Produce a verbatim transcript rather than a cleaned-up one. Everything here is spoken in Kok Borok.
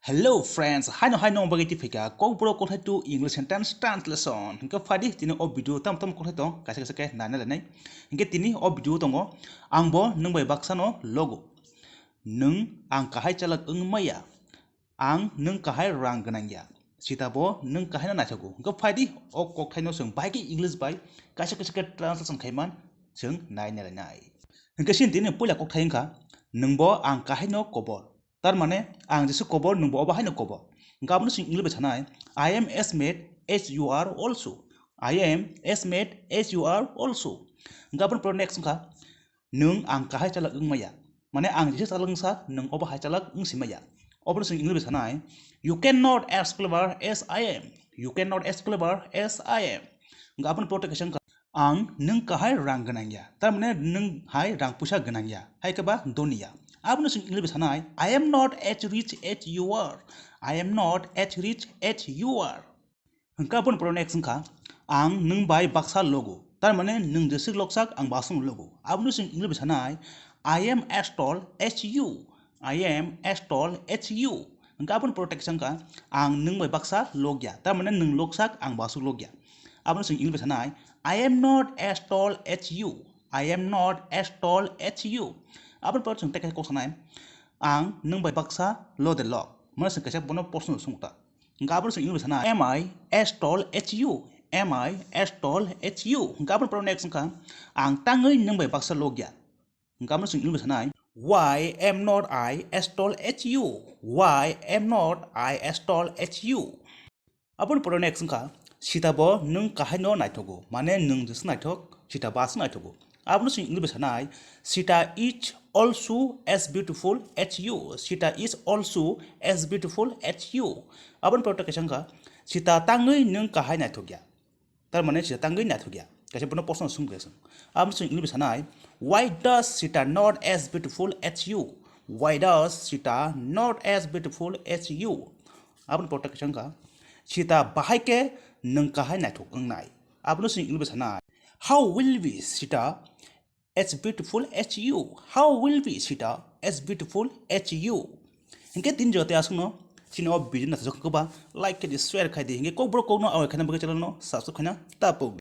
Hello friends, haino haino bagwi twi phaikha Kokborok kothai two English sentence translation. Hinkhe phaidi tini o video tam tam kothai tong kaisa kaisa khe naina lainai. Hinkhe tini o video tongo ang bo nwng bai baksa no logo. Nwng ang kahai chalak wng maya. Ang nwng kahai rang gwnang ya. Sita bo nwng kahai no naithogo. Hinkhe phaidi o kokthai no chwng bahai khe English bai kaisa kaisa khe translation khaiman chwng naina lainai. Hinkhe sini tini puila kokthai wngkha nwng bo ang kahai no kobor. Tar mane ang jesu kobor nwng bo obo haino kobor. Hinkhe abono chwng English bai sanai, "I am as mad as you are also." "I am as mad as you are also." Hinkhe aboni pore next wngkha, "Nwng ang kahai chalak wng maya." Mane ang jesu chalak wngsa, nwng obo hai chalak wng si maya. Obono chwng English bai sanai, "You cannot as clever as I am. You cannot as clever as I am." Hinkhe aboni pore kaisa wngkha, "Ang nwng kahai rang gwnang ya." Tar mane nwng hai rang puisa gwnang ya. Hai khe ba doni ya. Abono chwng English bai sanai, "I am not as rich as you are. I am not as rich as you are." Hinkhe aboni pore next wngkha, "Ang nwng bai baksa logo." Tar mane nwng jeswk loksak ang bo aswk logo. Abono chwng English bai sanai, "I am as tall as you. I am as tall as you." Hinkhe aboni pore kaisa wngkha, "Ang nwng bai baksa logya." Tar mane nwng loksak ang bo aswk logya. Abono chwng English bai sanai, "I am not as tall as you. I am not as tall as you." Aboni pore chwng tei kaisa kok sanai, "Ang nwng bai baksa lo de lok." Mane chwng kaisa bono proshno swngkha. Hinkhe abono chwng English bai sanai, "Am I as tall as you? Am I as tall as you?" Hinkhe aboni pore next wngkha, "Ang tangwi nwng bai baksa logya." Hinkhe abono chwng English bai sanai, "Why am not I as tall as you? Why am not I as tall as you?" Aboni pore next wngkha, "Sita bo nwng kahai no naithogo." Mane nwng jesu naithok, sita bo aswk naithogo. Abono chwng English bai sanai, "Sita is also as beautiful as you. Sita is also as beautiful as you." Aboni pore kaisa wngkha, "Sita tangwi nwng kahai naithokya." Tar mane sita tangwi naithokya. Kaisa bono proshno swngkha. Abono chwng English bai sanai, "Why does Sita not as beautiful as you? Why does Sita not as beautiful as you?" Aboni pore kaisa wngkha, "Sita bahai khe nwng kahai naithok wngnai." Abono chwng English bai sanai, "How will be Sita as beautiful as you? How will be Sita as beautiful as you?" Hinkhe tini joto aswkno chini o video naithok khe ba like khe di, share khai di. Hinkhe Kokborok kokno awai khaina bagwi channel no subscribe khaina ta pok di.